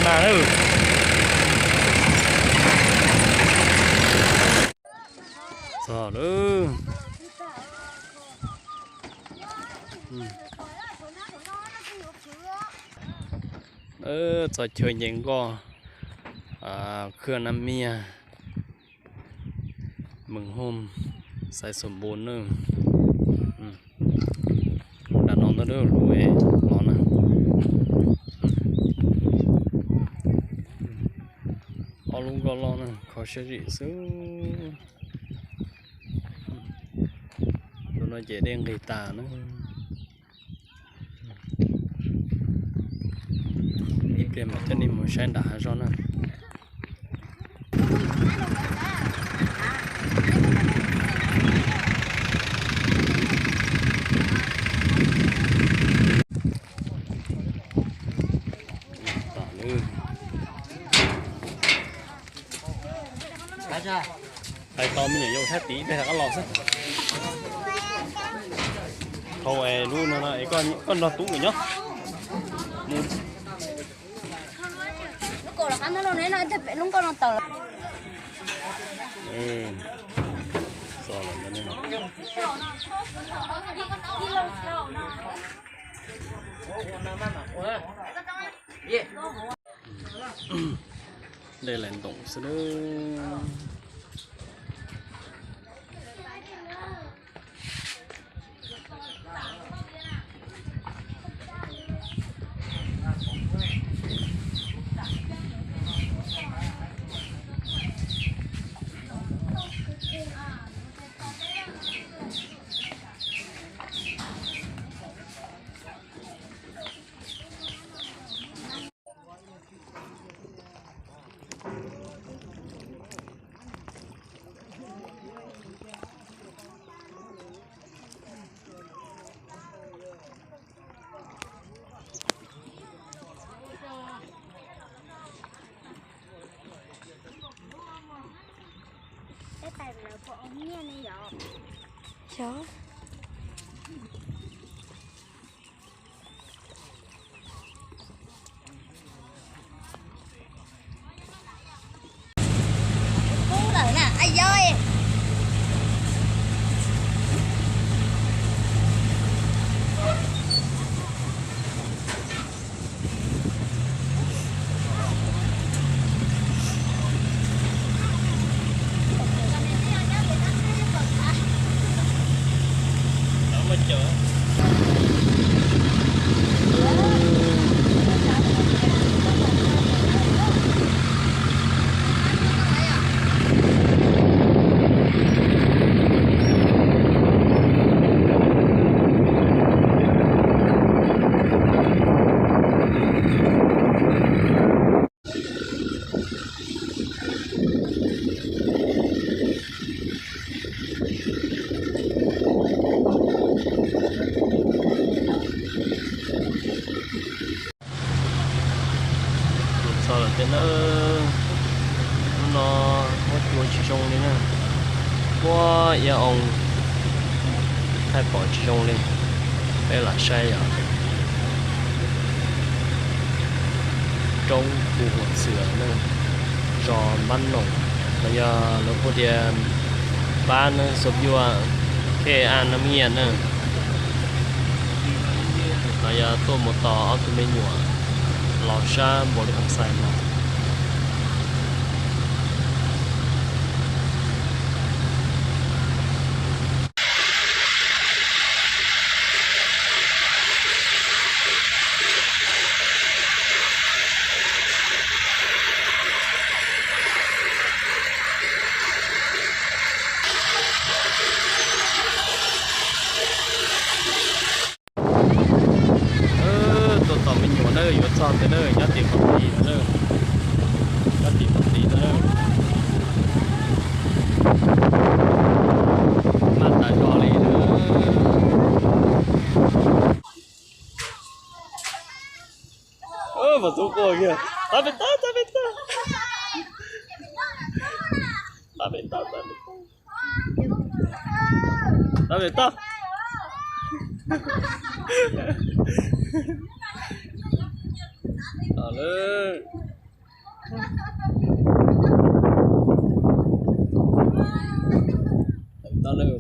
Tag lawm. Txog lawm. Txog chaw nce nkoj, khwb nab miag, mees hom, xaiv xom npum na. Nram no ntau lub lub los na. Ob lub nkoj loj na, kho siab zim xwb. Tus no ces dej nqig tas na. Ib pliag mam coj nej mus saib nram hav zoov na. Hais tau me nyuam yaus sab tid peb rov qab los xwb. Thaum es lub no no es koj nrog tub nkawd nyob. Dej lais ntoos xwb nawb. Xyov. Txog lawm tiag nawb. Hnub no muab cua tsis zoo li na, muab iab oo thaij pom tsis zoo li. Peb lam saib yog roob Pu Huam Xwm na, zos Npab Noom, los yog lawv hu tias Npab na, Xos Yuaj, Khej Aj, Nab Nyiaj na. Los yog tuaj mus tos ob tug me nyuam los sab npaum li Hoob Xais no. Tuaj tos me nyuam na, yuav txog tiag na, nyob tim Pov Tis na, nyob tim Pov Tis na. Maj tas zog li na. Mas tub quaj kiag, tab pem tag, tab pem tag, tab pem tag, tab pem tag, tab pem tag. Lawm. Tawm tau lawm.